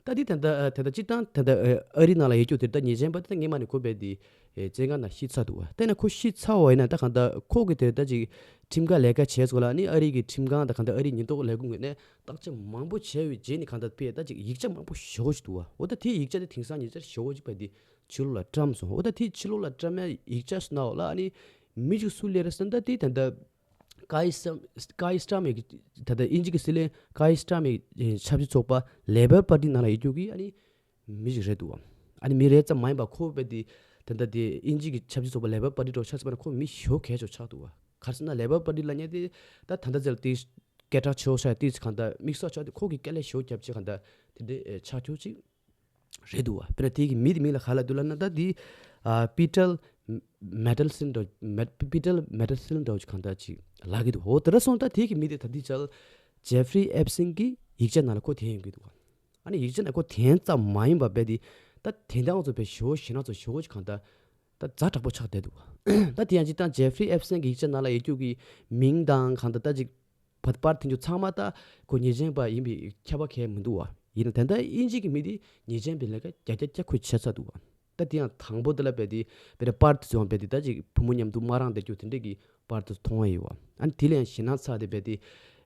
ད་འདི་ད་ལྟ་ད་ལྟ་སྤྱིར་བཏང་ད་ལྟ་ཨ་རི་ནང་ལ་ཡོད་རྒྱུ་དེ་ད་ཉེས་ཅན་པ་དེ་ད་སྔས་མ་ནས་ཁོ་རྦད་དེ་བཙོན་ཁང་ནང་ཤི་ཚར་འདུག་བ། དེ་ན་ཁོ་ཤི་ཚར་བ་ཡིན་ན་ད་གང་ལྟར་ཁོ་གི་དེ་ད་ཅིག་ཁྲིམས་འགལ་ལས་ཀ་བྱས་སོང་ལ་ནི་ཨ་རི་གི་ཁྲིམས་ཁང་དང་གང་ལྟར་ཨ་རི་ཉེན་རྟོག་ལས་ཁུངས་ངོས་ནས་བརྟག་དཔྱད་མང་པོ་བྱས་པའི་རྗེས་ནས་གང་ལྟར་དཔེ་ད་ཅིག་ཡིག་ཆ་མང་པོ་ཞེ་པོ་ཅིག་འདུག་བ། འོ་ད་དེའི་ཡིག་ཆ་དེ་དེང་སང་ཉེ་ཆར་ཞེ་པོ་ཅིག་རྦད་དེ་ཕྱི་ལོགས་ལ་བཀྲམ་སོང་། འོ་ད་དེ་ཕྱི་ལོགས་ལ་བཀྲམ་ཡ་ཡིག་ཆ་སོང་ན་འོ་ལ་ཨ་ནི་མི་ཅིག་སུ་སླེབས་རེད་ཟེར་ན་ད་དེ་ད་ལྟ་ཀའི་སི་ཀའི་སི་ཊར་མར་གྱི་ད་ལྟ་དབྱིན་ཇི་གི་སྲིད་བློན་ཀའི་སི་ཊར་མར་གྱི་ཆབ་སྲིད་ཚོགས་པ་ལེ་བར་པར་ཊི་ནང་ལ་ཡོད་རྒྱུ་གི་ཨ་ནི་མི་ཞིག་རེད་འདུག་བ། ཨ་ནི་མི་རེད་ཙམ་མ་ཡིན་པ་ཁོ་རྦད་དེ་ད་ལྟ་དེ་དབྱིན་ཇི་གི་ཆབ་སྲིད་ཚོགས་པ་ལེ་བར་པར་ཊི་འདྲ་བོ་ཆགས་ཚར་བ་ན་ཁོ་མི་ཞེ་པོ་གལ་ཆེ་བོ་ཆགས་འདུག་བ། ག་རེ་ཟེར་ན་ལེ་བར་པར་ཊི་ལབ་མཁན་དེ་ད་ད་ལྟ་ཟེར་ལ་དེ་སྐད་གྲགས་ཆེ་བོ་ཆགས་དེ་གང་ལྟར་དམིགས་བསལ་ཆགས་དེ་ཁོ་གི་དཀའ་ལས་ཞེ་པོ་བརྒྱབ་བྱས་གང་ལྟར་དེ་འདྲའི་ཆགས་རྒྱུ་ཅིག་རེད་འདུག་བ། དཔེར་ན་དེ་གི་མི་དེ་མིང་ལ་ག་ལབ་འདུག་ལབ་ན་ད་དེ་ཨ་པི་ཏར་མེ་ཏེལ་སན་འདྲ་མེ་པི་ཏར་མེ་ཏེལ་སན་འདྲ་བོ་ཅིག་གང་ལྟར་ཅིག་ལབ་ཀྱི་འདུག་འོ་དེ་འདྲ་སོང་ད་དེ་གི་མི་དེ་ད་དེ་ཅལ་ཇེ་ཧྥི་རི་ཨེབ་སིན་གི་ཡིག་ཆ་ནང་ལ་ཁོ་འཐེན་ཡོང་གི་འདུག་བ། ཨ་ནི་ཡིག་ཆ་ནང་ཁོ་འཐེན་ཙམ་མ་ཡིན་པ་རྦད་དེ་ད་དེ་འདྲ་ང་ཚོ་བས་ཞེ་པོ་ཞེ་ན་ཚོ་ཞེ་པོ་ཅིག་གང་ལྟར་ད་ཛ་དྲག་པོ་ཆགས་བསྡད་འདུག་བ། ད་དེ་ཡང་ཅིག་ད་ཇེ་ཧྥི་རི་ཨེབ་སིན་གི་ཡིག་ཆ་ནང་ལ་ཡོད་རྒྱུ་གི་མིང་དང་གང་ལྟར་ད་ཅིག་བར་བར་དེ་ཚོ་ཚང་མ་ད་ཁོ་ཉེས་ཅན་པ་ཡིན་པའི་ཁྱབ་པ་གང་ཡང་མི་འདུག་བ། ཡིན་ན་ད་ལྟ་དབྱིན་ཇི་གི་མི་དེ་ཉེས་ཅན་པའི་ལས་ཀ་བརྒྱ་ཆ་བརྒྱ་ཁོས་བྱས་ཚར་འདུག་བ། ད་དེ་ཡང་དང་པོ་དེ་ལ་རྦད་དེ་རྦད་དེ་པར་དེ་ཚོ་ཡང་རྦད་དེ་ད་ཅིག་བུ་མོ་མཉམ་དུ་དམག་རང་བསྡད་རྒྱུ་དེ་འདྲས་ཀྱི་པར་དེ་ཚོ་མཐོང་བ་ཡོད་བ། ཨ་ནི་དེ་ལ་ཡང་ཞེད་སྣང་ཚ་དེ་རྦད་དེ་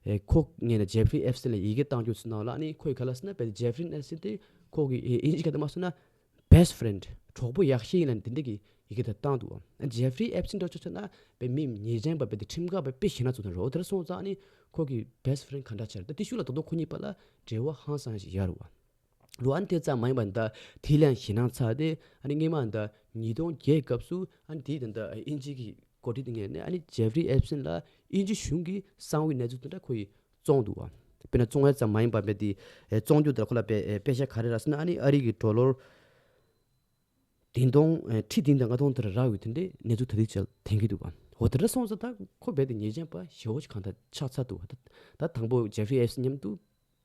ཨེ་ཁོ་ངས་ན་ཇེ་ཧྥི་རི་ཨེབ་སིན་ལ་ཡི་གེ་བཏང་རྒྱུ་ཚོ་ནང་ལ་ཨ་ནི་ཁོས་ག་ལབ་ཟེར་ན་རྦད་དེ་ཇེ་ཧྥི་རི་ཨེབ་སིན་དེ་ཁོ་གི་ཨེ་དབྱིན་ཇི་སྐད་དུ་མ་སོང་ན་best friend གྲོགས་པོ་ཡག་ཤོས་ཡིན་ལབ་ནས་དེ་འདྲ་གི་ཡི་གེ་དེ་བཏང་འདུག་བ། ཇེ་ཧྥི་རི་ཨེབ་སིན་འདྲ་ཆོག་ཆོག་ན་པའི་མི་ཉེས་ཅན་པ་པའི་དེ་ཁྲིམས་འགལ་པའི་དཔེ་ཞེད་སྣང་ཚོ་དང་རོ་དེར་སོང་ཙང་ནི་ཁོ་གི་best friend ག་འདྲ་ཆགས་རེད། ད་དེ་ཤུགས་ལ་ད་དུང་ཁོ་གཉིས་བར་ལ་འབྲེལ་བ་ཧང་སང་ཞིག་ཡོད་རེད་བ། ལོ་ཨ་ནི་དེ་ཙམ་མ་ཡིན་པ་ད་དེ་ལས་ཞེད་སྣང་ཚ་དེ་ཨ་ནི་སྔས་མ་ད་ཉིས་སྟོང་བརྒྱད་སྐབས་སུ་ཨ་ནི་དེ་ད་ད་དབྱིན་ཇི་གི་འགོ་ཁྲིད་དེ་ངས་ནི་ཨ་ནི་ཇེ་ཧྥི་རི་ཨེབ་སིན་ལ་དབྱིན་ཇི་གཞུང་གི་གསང་བའི་གནས་ཚུལ་དེ་འདྲ་ཁོ་ཡིས་བཙོང་འདུག་བ། དཔེར་ན་བཙོང་ཡ་ཙམ་མ་ཡིན་པ་རྦད་དེ་ཨེ་བཙོང་རྒྱུ་དེ་ལ་ཁོ་ལ་པའི་ཨེ་དཔེ་ཆ་ག་རེ་རག་ཟེར་ན་ཨ་ནི་ཨ་རི་གི་ཌོ་ལར་བདུན་སྟོང་ཨེ་ཁྲི་བདུན་དང་ལྔ་སྟོང་དེར་རག་ཡོད་དེ་འདྲའི་གནས་ཚུལ་ད་ལྟའི་ཆར་ཐོན་གྱི་འདུག་བ། འོ་དེ་འདྲ་སོང་ཙང་ད་ཁོ་རྦད་དེ་ཉེས་ཅན་པ་ཞེ་པོ་ཞིག་གང་ལྟར་ཆགས་ཚར་འདུག་བ། ད་ད་དང་པོ་ཇེ་ཧྥི་རི་ཨེབ་སིན་མཉམ་དུ་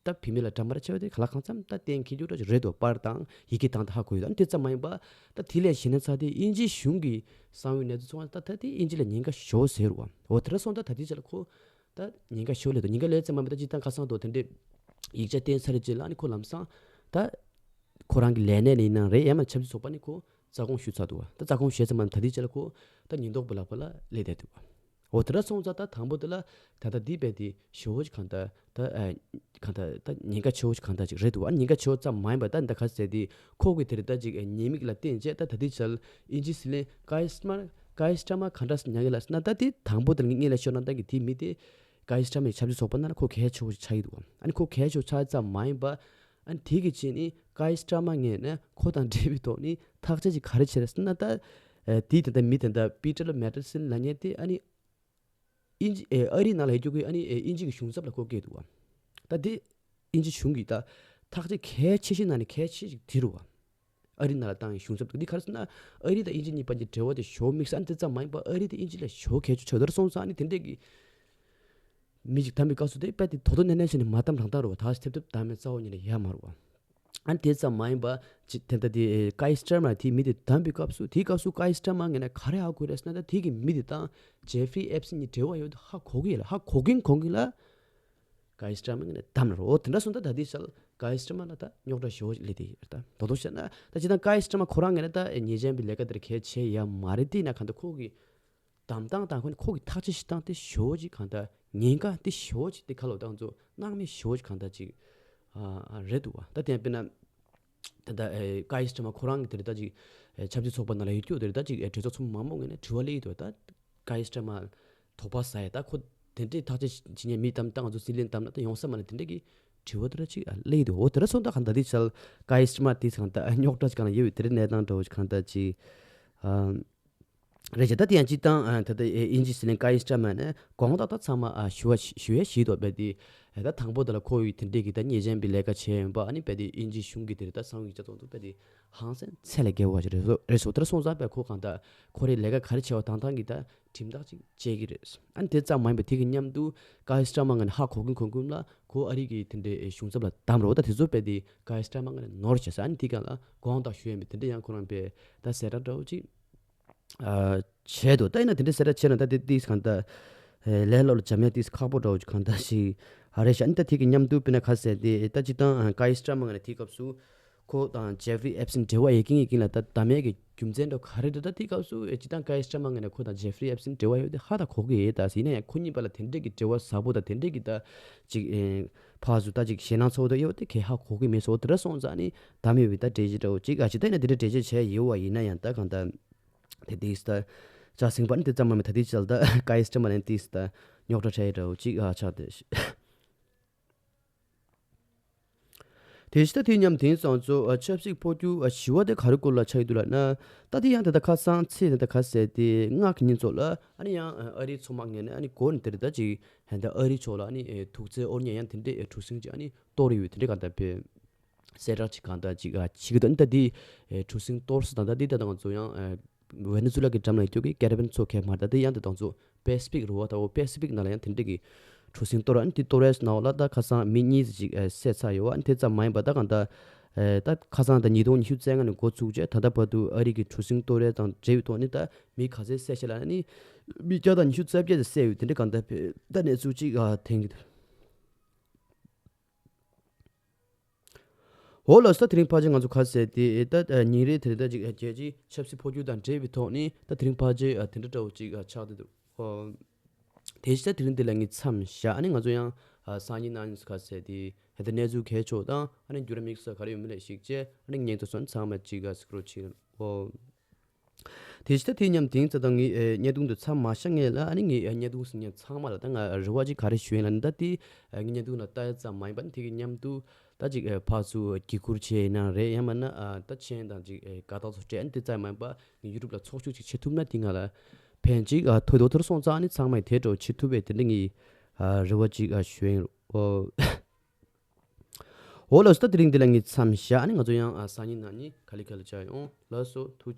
ད་བུད་མེད་ལ་འདྲ་མ་འདྲ་བྱས་པ་དེ་ག་ལ་གང་འཚམ་ད་གཏན་འཁེལ་རྒྱུ་འདྲ་ཞིག་རེད་འདུག་པར་དང་ཡི་གེ་དང་ད་ཧ་གོ་ཡོད། ཨ་ནི་དེ་ཙམ་མ་ཡིན་པ་ད་དེ་ལས་ཞེད་སྣང་ཚ་དེ་དབྱིན་ཇིའི་གཞུང་གི་གསང་བའི་གནས་ཚུལ་ཚོགས་ད་ད་དེ་དབྱིན་ཇི་ལ་ཉེན་ཁ་ཞེ་པོ་ཟེར་བ། འོ་དེ་འདྲ་སོང་ད་ད་ལྟའི་ཆར་ལ་ཁོ་ད་ཉེན་ཁ་ཞེ་པོ་སླེབས་འདུག་ཉེན་ཁ་སླེབས་ཙམ་མ་མིན་ད་སྤྱིར་བཏང་ཁ་སང་དུ་དེ་འདྲའི་ཡིག་ཆ་བསྟན་ཚར་རྗེས་ལ་ཨ་ནི་ཁོ་ལམ་སང་ད་ཁོ་རང་གི་ལས་གནས་ནས་ཡིན་ན་རེད་ཡང་མིན་ཆབ་སྲིད་ཚོགས་པ་ནས་ཁོ་རྩ་དགོངས་ཞུས་ཚར་འདུག་བ། ད་རྩ་དགོངས་ཞུས་ཙམ་མ་ད་ལྟའི་ཆར་ལ་ཁོ་ད་ཉེན་རྟོག་པའི་ལག་པ་ལ་སླེབས་བསྡད་འདུག་བ། འོ་དེ་འདྲ་སོང་ཙང་ད་དང་པོ་དེ་ལ་ད་ལྟ་འདི་རྦད་དེ་ཞེ་པོ་ཅིག་གང་ལྟར་ད་ཨ་གང་ལྟར་ད་ཉེན་ཁ་ཆེ་བོ་ཅིག་གང་ལྟར་ཅིག་རེད་འདུག་བ། ཉེན་ཁ་ཆེ་བོ་ཙམ་མ་ཡིན་པ་ད་འདི་ག་ཟེར་དེ་ཁོ་གི་དེ་རེད་ད་ཅིག་ཉེས་དམིགས་ལ་བརྟེན་བྱས་ད་ད་ལྟའི་ཆར་དབྱིན་ཇིའི་སྲིད་བློན་ཀའི་སི་མར་ཀའི་སི་ཊར་མར་ག་འདྲ་ཉག་གི་ལ་ཟེར་ན་ད་དེ་དང་པོ་དེ་ལ་ངས་ལ་ཤོད་ན་ད་གི་དེ་མི་དེ་ཀའི་སི་ཊར་མར་ཆབ་སྲིད་ཚོགས་པ་ནང་ལ་ཁོ་གལ་ཆེ་བོ་ཅིག་ཆགས་ཀྱི་འདུག་བ། ཨ་ནི་ཁོ་གལ་ཆེ་བོ་ཆགས་ཙམ་མ་ཡིན་པ། ཨ་ནི་དེ་གི་རྗེས་ནི་ཀའི་སི་ཊར་མ་ངོས་ནས་ཁོ་དང་འབྲེལ་བའི་ཐོག་ནས་ཐག་གཅོད་ཅིག་ག་རེ་བྱས་རེད་ཟེར་ན། ད་ཨ་དེའི་དེ་འདྲ་མི་དེ་འདྲ་པི་ཊར་མེ་ཊར་སན་ལབ་མཁན་དེ་ཨ་ནི་དབྱིན་ཇི་ཨེ་ཨ་རིའི་ནང་ལ་ཡོད་རྒྱུ་གི་ཨ་ནི་ཨེ་དབྱིན་ཇི་གི་གཞུང་ཚབ་ལ་ཁོ་བསྐོས་འདུག་བ། ད་དེ་དབྱིན་ཇི་གཞུང་གི་ད་ཐག་གཅོད་གལ་ཆེ་ཤོས་ནང་ནས་གལ་ཆེ་ཤོས་ཅིག་དེ་རེད་བ། ཨ་རི་ནང་ལ་བཏང་བའི་གཞུང་ཚབ་དེ་ག་རེ་ཟེར་ན། ཨ་རི་དང་དབྱིན་ཇི་གཉིས་བར་གྱི་འབྲེལ་བ་དེ་ཞེ་པོ་དམིགས་བསལ། ཨ་ནི་དེ་ཙམ་མ་ཡིན་པར་ཨ་རི་དང་དབྱིན་ཇི་ལ་ཞེ་པོ་གལ་ཆེ་ཆགས་འདུག་སོང་ཙང་། ཨ་ནི་དེ་འདྲས་ཀྱི་མི་ཅིག་བདམས་པའི་སྐབས་སུ་དེ་རྦད་དེ་དོ་དོ་ནན་ནན་བྱས་ནས་མ་བདམས་རང་བདམས་རེད་བ། ད་ཐེབས་ཐེབས་བདམས་ཡས་རྩ་བ་ཉིད་ནས་ཡོད་མ་རེད་བ། ཨ་ནི་དེ་ཙམ་མ་ཡིན་པར་ཅིག་དེ་འདྲ་དེ་ཀའི་སི་ཊར་མ་དེའི་མི་དེ་བདམས་པའི་སྐབས་སུ། དེའི་སྐབས་སུ་ཀའི་སི་ཊར་མ་ངོས་ནས་ག་རེ་ཧ་གོ་རེད་ཟེར་ན། ད་དེ་གི་མི་དེ་དང་ཇེ་ཕི་རི་ཨེབ་སི་ཊིན་གཉིས་འབྲེལ་བ་ཡོད་དེ་ཧ་གོ་གི་ཡོད་ལ། ཧ་གོ་གིན་གོ་གིན་ལ་ཀའི་སི་ཊར་མ་ངོས་ནས་བདམས་ལ་རོ། དེ་འདྲ་སོང་ཙང་ད་དེའི་ཆར་ཀའི་སི་ཊར་མ་ལ་ད་རྙོག་དྲ་ཞེ་པོ་ཅིག་སླེབས་བསྡད་ཡོད་རེད། ད་དོ་དོ་བཤད་ན་ད་ཅི་ད་ཀའི་སི་ཊར་མ་ཁོ་རང་ངོས་ནས་ད་ཉེས་ཅན་པའི་ལས་ཀ་དེར་གལ་ཆེ་ཡ་མ་རེད། དེས་ན་གང་ལྟར་ཁོ་གི་བདམས་སྟངས་དང་ཁོ་ནི་ཁོ་གི་ཐག་གཅོད་བྱེད་སྟངས་དེ་ཞེ་པོ་ཅིག་གང་ལྟར་ཉེན་ཁ་དེ་ཞེ་པོ་ཅིག་དེ་ཁ་ལོ་ཏང་ཚོ་སྣང་མེད་ཞེ་པོ་ཅིག་གང་ལྟར་ཅིག་ཨ་རེད་འདུག་བ། ད་དེ་ཡང་དཔེར་ན་ད་ལྟ་ཨེ་ཀའི་སི་ཊར་མ་ཁོ་རང་གི་དེ་རེད། ད་ཅིག་ཨེ་ཆབ་སྲིད་ཚོགས་པ་ནང་ལ་ཡོད་རྒྱུ་དེ་རེད། ད་ཅིག་ཨེ་གྲོས་ཚོགས་ཚོགས་མི་མང་པོ་ངོས་ནས་དྲི་བ་སླེབས་ཡོད་འདུག་ད་ཀའི་སི་ཊར་མ་དོགས་པ་ཟ་ཡ། ད་ཁོ་དེ་འདྲའི་ཐག་གཅོད་བྱེད་མཁན་མི་བདམས། ད་ང་ཚོ་སྲིད་བློན་བདམས་ན་ད་ཡོང་ས་མ་རེད། དེ་འདྲ་གི་དྲི་བ་དེ་འདྲ་ཅིག་ཨ་སླེབས་ཡོད་འདུག་འོ་དེ་འདྲ་སོང་ཙང་གང་ལྟར་དེའི་ཆར་ཀའི་སི་ཊར་མ་དེ་གང་ལྟར་རྙོག་དྲ་ཅིག་གང་ལ་ཡོད་པའི་དེ་འདྲའི་གནས་སྟངས་འདྲ་བོ་ཅིག་གང་ལྟར་ཅིག་ཨ་རེད་བྱས། ད་དེ་ཡང་སྤྱིར་བཏང་ཨ་ད་ལྟ་ཨེ་དབྱིན་ཇི་སྲིད་བློན་ཀའི་སི་ཊར་མ་ནས་དགོངས་དག་ད་ཚང་མ་ཨ་ཞུ་བ་ཞུ་ཡ་ཞིག་འདུག་པས། དེ་ཨ་ད་དང་པོ་དེ་ལ་ཁོ་ཡི་དེ་འདྲས་ཀྱི་ད་ཉེས་ཅན་པའི་ལས་ཀ་བྱས་ཡོད་པ། ཨ་ནི་པས་དེ་དབྱིན་ཇི་གཞུང་གི་དེ་རེད། ད་གསང་བའི་ཡིག་ཆ་ཚོགས་འདུ་པས་དེ་ཧང་སང་ཚད་ལས་བརྒལ་བ་ཞིག་རེད་སོ་རེད་སོ། དེ་འདྲ་སོང་ཙང་པས་ཁོ་གང་ལྟར་ཁོ་རའི་ལས་ཀ་ག་རེ་བྱས་པ་དང་ཐང་གི་ད་ཁྲིམས་ཐག་ཅིག་བཅད་ཀྱི་རེད། ཨ་ནི་དེ་ཙམ་མ་ཡིན་པ་དེ་གི་མཉམ་དུ་ཀའི་སི་ཊར་མ་ངོས་ནས་ཧ་གོ་གིན་གོ་གིན་ལ་ཁོ་ཨ་རི་གི་དེ་འདྲའི་གཞུང་ཚབ་ལ་བདམས་རོགས། ད་དེ་ཚོ་པས་དེ་ཀའི་སི་ཊར་མ་ངོས་ནས་ནོར་བྱས་ས། ཨ་ནི་དེ་གང་ལ་དགོངས་དག་ཞུ་ཡ་མེད། དེ་འདྲ་ཡང་ཁོ་རང་པས་ད་ཟེར་ར་འདྲ་བོ་ཅིག་ཨ་བྱས་འདུག་ད་ཡིན་ན་དེ་འདྲ་ཟེར་ར་བྱས་ན་ད་དེ་ཏིས་གང་ལྟར་ཨེ་ལས་སླ་པོ་ལ་འཇམ་ཡ་ཏིས་ཁག་པོ་འདྲ་བོ་ཅིག་གང་ལྟར་ཞིག་ཨ་རེད་ཤག་ཨ་ནི་ད་དེ་གི་མཉམ་དུ་དཔེར་ན་ག་ཟེར་དེ་ད་སྤྱིར་བཏང་ཨ་ཀའི་སི་ཊར་མ་ངོས་ནས་དེའི་སྐབས་སུ་ཁོ་དང་ཇེ་ཕི་རི་ཨེབ་སི་ཊིན་འབྲེལ་བ་ཡོད་ཀྱིན་ཡོད་ཀྱིན་ལ་ད་བདམས་ཡས་ཀྱི་རྒྱུ་མཚན་འདྲ་ག་རེ་རེད། ད་དེའི་སྐབས་སུ་ཨེ་སྤྱིར་བཏང་ཀའི་སི་ཊར་མ་ངོས་ནས་ཁོ་དང་ཇེ་ཕི་རི་ཨེབ་སི་ཊིན་འབྲེལ་བ་ཡོད་དེ་ཧ་ད་གོ་གི་ཡོད། ད་ཡིན་ན་ཡང་ཁོ་གཉིས་བར་ལ་དེ་འདྲས་ཀྱི་འབྲེལ་བ་ཟབ་པོ་དང་དེ་འདྲས་ཀྱི་ད་ཅིག་ཨེ་ཕར་ཚུར་ད་ཅིག་ཞེད་སྣང་ཚ་བོ་ད་ཡོད་དེ་གས་ཧ་གོ་གི་མེད་སོ། དེ་འདྲ་སོང་ཙང་ནི་བདམས་ཡོད་པའི་ད་འགྲེལ་བཤད་འདྲ་བོ་ཅིག་ཨ་ཅི་ད་ཡིན་ན་དེ་འདྲ་འགྲེལ་བཤད་བྱས་ཡོད་པ་ཡིན་ན་ཡང་ད་གང་ལྟར། དེ་དེས་ད་ཅག་སེང་པ་ནི་དེ་ཙམ་མ་མེད། ད་དེ་ཅག་ད་ཀའི་སི་ཊར་མ་ནི་དེས་ད་རྙོག་དྲ་འཕྲད་ཡ་འདྲ་བོ་ཅིག་ཨ་ཆགས་ཏེ། དེ་ཕྱི་ད་དེ་མཉམ་དེང་སང་ཚོ་ཨ་ཆབ་སྲིད་འཕོ་འགྱུར་ཨ་ཞི་བ་དེ་ག་རེ་སྐོར་ལ་ཆགས་ཡོད་འདུག་ལབ་ན། ད་དེ་ཡང་དེ་ད་ཁ་སང་ཚེས་དེ་ད་ག་ཟེར་དེ་སྔགས་ཀྱི་ཉིན་ཚོགས་ལ་ཨ་ནི་ཡང་ཨ་རིའི་ཚོགས་མ་ངོས་ནས་ཨ་ནི་འགོ་ནས་དེ་རེད། ད་ཅིག་ཧན་ད་ཨ་རི་ཕྱོགས་ལ་ཨ་ནི་ཨེ་ཐུག་རྩལ་དབོར་མཁན་ཡང་དེ་འདྲའི་ཨེ་གྲུ་གཟིངས་ཅིག་ཨ་ནི་གཏོར་ཡོད་དེ་འདྲའི་ག་ད་པའི་གསལ་བསྒྲགས་ཅིག་གང་ལྟར་ཅིག་ཨ་བྱེད་ཀྱི་འདུག་ཨ་ནི་ད་དེ་ཨེ་གྲུ་གཟིངས་གཏོར་ས་དང་ད་དེ་ད་ད་ང་ཚོ་ཡང་ཨེ་ཝེ་ནེ་ཛུ་ལ་གི་འགྲམ་ལ་ཡོད་རྒྱུ་གི་ཀེ་རི་བྷི་ཡན་མཚོ་ཁེབས་མ་རེད། ད་དེ་ཡང་དེ་དང་ཚོ་པེ་སི་ཕིག་རུ་བ་ད་འོ་པེ་སི་ཕིག་ནང་ལ་ཡང་དེ་འདྲ་གི་གྲུ་གཟིངས་གཏོར་བ། ཨ་ནི་དེ་གཏོར་བའི་ནང་ལ་ད་ཁ་སང་མི་གཉིས་ཅིག་ཨེ་བསད་ཚར་ཡོད་བ། ཨ་ནི་དེ་ཙམ་མ་ཡིན་པ་ད་གང་ལྟར་ཨེ་ད་ཁ་སང་ད་ཉིས་སྟོང་ཉི་ཤུ་རྩ་ལྔ་ནས་འགོ་བཙུགས་རྗེས་ད་ལྟ་བར་དུ་ཨ་རི་གི་གྲུ་གཟིངས་གཏོར་བའི་དང་འབྲེལ་བའི་ཐོག་ནས་ད་མི་ག་ཚད་བསད་ཤག་ལབ་ན། ཨ་ནི་མི་བརྒྱ་དང་ཉི་ཤུ་རྩ་བརྒྱད་ཅིག་བསད་ཡོད། དེ་འདྲ་གང་ལྟར་ད་གནས་ཚུལ་ཅིག་ཨ་ཐོན་གྱི་འདུག་འོ་ལགས་སོ། ད་དེ་རིང་ཕལ་ཆེར་ང་ཚོ་ག་ཟེར་དེ་ད་ཉིན་རེའི་དེ་རིང་ད་ཅིག་རྒྱལ་སྤྱིའི་ཆབ་སྲིད་འཕོ་འགྱུར་དང་འབྲེལ་བའི་ཐོག་ནས་ད་དེ་རིང་ཕལ་ཆེར་དེ་འདྲ་འདྲ་བོ་ཅིག་ཆགས་བསྡད་འདུག་ཨོ། དེ་བཞིན་ད་དེ་རིང་འདི་ལ་ངས་མཚམས་བཞག་ཨ་ནི་ང་ཚོ་ཡང་སང་ཉིན་གནངས་ཉིན་ག་ཟེར་དེ་ད་གནས་ཚུལ་གལ་ཆེ་བ་དང་ཨ་ནི་བརྒྱུད་རིམ་དམིགས་བསལ་ག་རེ་ཡོད་མེད་ལ་གཞིགས་བྱས་ཨ་ནི་ངས་ཚོ་སོན་ཚང་མ་ཅིག་ག་སྐོར་ཅིག་ཨོ། དེ་བཞིན་ད་དེ་མཉམ་དེང་ཙམ་དང་ངའི་ཨེ་བརྙན་ཐུང་འདི་མཚམས་མ་བཞག་ངེས་ལ། ཨ་ནི་ངའི་ཨེ་བརྙན་ཐུང་ཟིན་མཁན་ཚང་མ་ལ་ད་ང་རེ་བ་ཅིག་ག་རེ་ཞུ་ཡིན་ལ་ནི། ད་དེ་ཨེ་ངའི་བརྙན་ཐུང་ལ་ལྟ་ཡ་ཙམ་མ་ཡིན་པ་ནི་དེ་གི་མཉམ་དུ་ད་ཅིག་ཨེ་ཕར་ཚུར་བརྒྱུད་བསྐུར་བྱས་ཡིན་ན་རེད། ཡང་མིན་ན་ཨ་ད་མཆན་དང་ཅིག་ཨེ་དགའ་རྟགས་ཚོ་སྤྲད། ཨ་ནི་དེ་ཙམ་མ་ཡིན་པ་ངའི་ཡུ་ཊུབ་ལ་ཚོགས་ཞུགས་ཅིག་བྱེད་ཐུབ་ན་དེ་ང་ལ་ཕན་ཅིག་ཨ་ཐོགས་འདུག་དེར་སོང་ཙང་ཨ་ནི་ཚང་མས་དེ་འདྲ་བྱེད་ཐུབ་པའི་དེ་འདྲ་ངའི་ཨ་རེ་བ་ཅིག་ཨ་ཞུ་ཡིན། ཨོ། འོ་ལགས་སོ། ད་དེ་རིང་འདི་ལ་ངས་མཚམས་བཞག་ཨ་ནི་ང་ཚོ་ཡང་ཨ་སང་ཉིན་གནངས་ཉིན་ག་ལེ་ག་ལེ་མཇལ་ཡོང་། ལགས་སོ། ཐུགས་རྗེ་ཆེ།